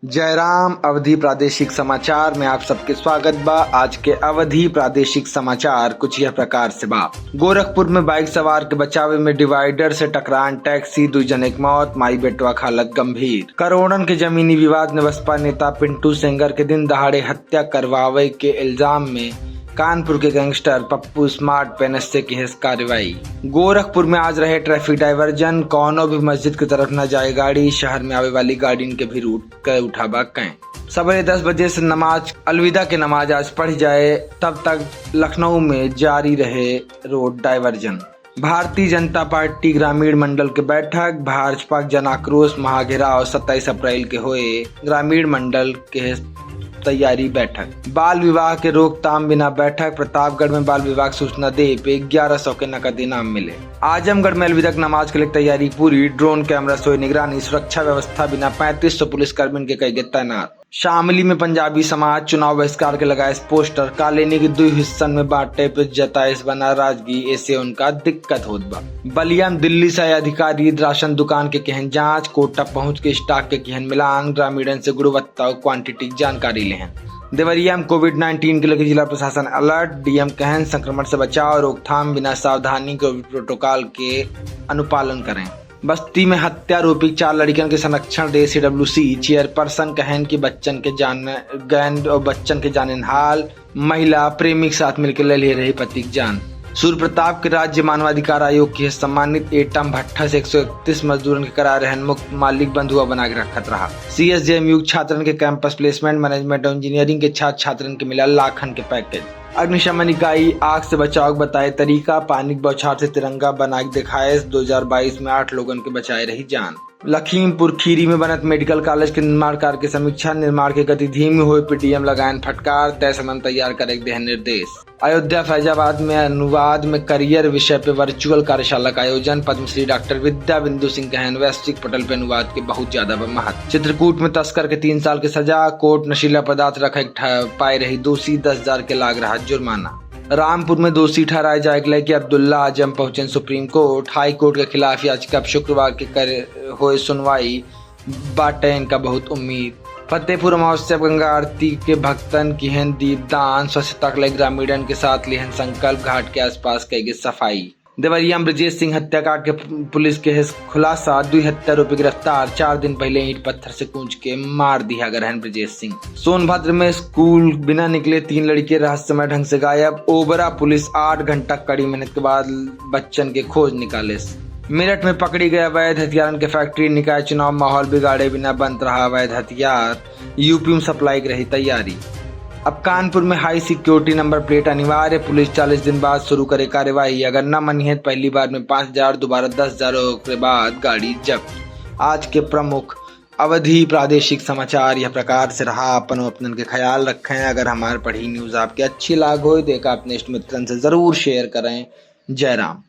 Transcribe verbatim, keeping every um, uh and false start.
जयराम अवधी प्रादेशिक समाचार में आप सबके स्वागत बा। आज के अवधी प्रादेशिक समाचार कुछ यह प्रकार से बा। गोरखपुर में बाइक सवार के बचावे में डिवाइडर से टकरान, टैक्सी, दुइ जने के मौत, माई बेटवा के हालत गंभीर। करोड़न के जमीनी विवाद में बसपा नेता पिंटू सेंगर के दिन दहाड़े हत्या करवावे के इल्जाम में कानपुर के गैंगस्टर पप्पू स्मार्ट पे एनएसए की है कार्रवाई। गोरखपुर में आज रहे ट्रैफिक डायवर्जन, कौनो भी मस्जिद की तरफ न जाए गाड़ी, शहर में आवे वाली गाड़ियन के भी रूट के उठाबा कैं। सवेरे दस बजे से नमाज, अलविदा के नमाज आज पढ़ जाए, तब तक लखनऊ में जारी रहे रोड डायवर्जन। भारतीय जनता पार्टी ग्रामीण मंडल के बैठक, भाजपा के जन आक्रोश महाघेराव सत्ताईस अप्रैल के होए ग्रामीण मंडल के तैयारी बैठक। बाल विवाह के रोकथाम बिना बैठक, प्रतापगढ़ में बाल विवाह के सूचना दे पे ग्यारह सौ के नकद इनाम मिले। आजमगढ़ में अलविदा के नमाज के लिए तैयारी पूरी, ड्रोन कैमरा से होई निगरानी, सुरक्षा व्यवस्था बिना पैंतीस सौ पुलिसकर्मियन के कइके तैनात। शामली में पंजाबी समाज चुनाव बहिष्कार के लगाइस पोस्टर, कॉलोनी के दुइ हिस्सन में बांटे पे जताइस बा नाराजगी, ऐसे उनका दिक्कत होत बा। बलिया में दिल्ली से आए अधिकारी राशन दुकान के किहन जांच, कोटा पहुंच के स्टॉक के किहन मिलान, ग्रामीणन से गुणवत्ता और क्वांटिटी की जानकारी लेहन। देवरिया में कोविड नाइनटीन के लेके जिला प्रशासन अलर्ट, डीएम कहन संक्रमण से बचाव और रोकथाम बिना सावधानी के प्रोटोकॉल के अनुपालन करें। बस्ती में हत्या आरोपी चार लड़कियन के संरक्षण दे सीडब्ल्यूसी, चेयरपर्सन कहन कि बच्चन के जान गैन और बच्चन के जानन हाल, महिला प्रेमी के साथ मिलके ले ले रही पति की जान। सूर्य प्रताप के राज्य मानवाधिकार आयोग की है सम्मानित, एटम भट्ठा से एक सौ इकतीस मजदूरन के करा रहन मुक्त, मालिक बंधुआ बना के रखत रहा। सीएसजेएमयू के छात्रन के कैंपस प्लेसमेंट, मैनेजमेंट और इंजीनियरिंग के छात्र छात्रन के मिला लाखन के पैकेज। अग्निशमन इकाई आग से बचाव के बताए तरीका, पानी के बौछार से तिरंगा बना के दिखाए, दो हज़ार बाईस में आठ लोगन के बचाए रही जान। लखीमपुर खीरी में बनत मेडिकल कॉलेज के निर्माण कार्य की समीक्षा, निर्माण के गति धीमी होए पे डीएम लगायन फटकार, तय समय में तैयार करे के देहन निर्देश। अयोध्या फैजाबाद में अनुवाद में करियर विषय पे वर्चुअल कार्यशाला का आयोजन, पद्मश्री डॉक्टर विद्या बिंदु सिंह कहन वैश्विक पटल पे अनुवाद के बहुत ज्यादा बा महत्व। चित्रकूट में तस्कर के तीन साल के सजा, कोर्ट नशीला पदार्थ रखे के ठा-, पाए रही दोषी, दस हजार के लाग रहा जुर्माना। रामपुर में दोषी ठहराए जाए के लेके अब्दुल्ला आजम पहुंचेन सुप्रीम कोर्ट, हाई कोर्ट के खिलाफ याचिका पे शुक्रवार के कर होए सुनवाई, बाटे इनका बहुत उम्मीद। फतेहपुर अमावस्या गंगा आरती के भक्तन किहन दीपदान, स्वच्छता के लिए ग्रामीणन के साथ लिहन संकल्प, घाट के आसपास कई गई सफाई। देवरिया में ब्रजेश सिंह हत्याकांड के पुलिस के है खुलासा, दुई हत्या आरोपी गिरफ्तार, चार दिन पहले ईंट पत्थर से कूच के मार दिया गए रहन ब्रजेश सिंह। सोनभद्र में स्कूल बिना निकले तीन लड़के रहस्यमय ढंग से गायब, ओबरा पुलिस आठ घंटा कड़ी मेहनत के बाद बच्चन के खोज निकाले। मेरठ में पकड़ी गए अवैध हथियारन के फैक्ट्री, निकाय चुनाव माहौल बिगाड़े बिना बनत रहा अवैध हथियार, यूपी में सप्लाई की रही तैयारी। अब कानपुर में हाई सिक्योरिटी नंबर प्लेट अनिवार्य, पुलिस चालीस दिन बाद शुरू करे कार्यवाही, अगर न मनिहे तो पहली बार में पाँच हजार, दोबारा दस हजार और ओकरे बाद गाड़ी जब्त। आज के प्रमुख अवधी प्रादेशिक समाचार यह प्रकार से रहा। अपन अपनन के ख्याल रखें। अगर हमार पढ़ी न्यूज़ आपके अच्छी लाग होए तो एका आप नेक्स्ट मित्रन से जरूर शेयर करें। जय राम।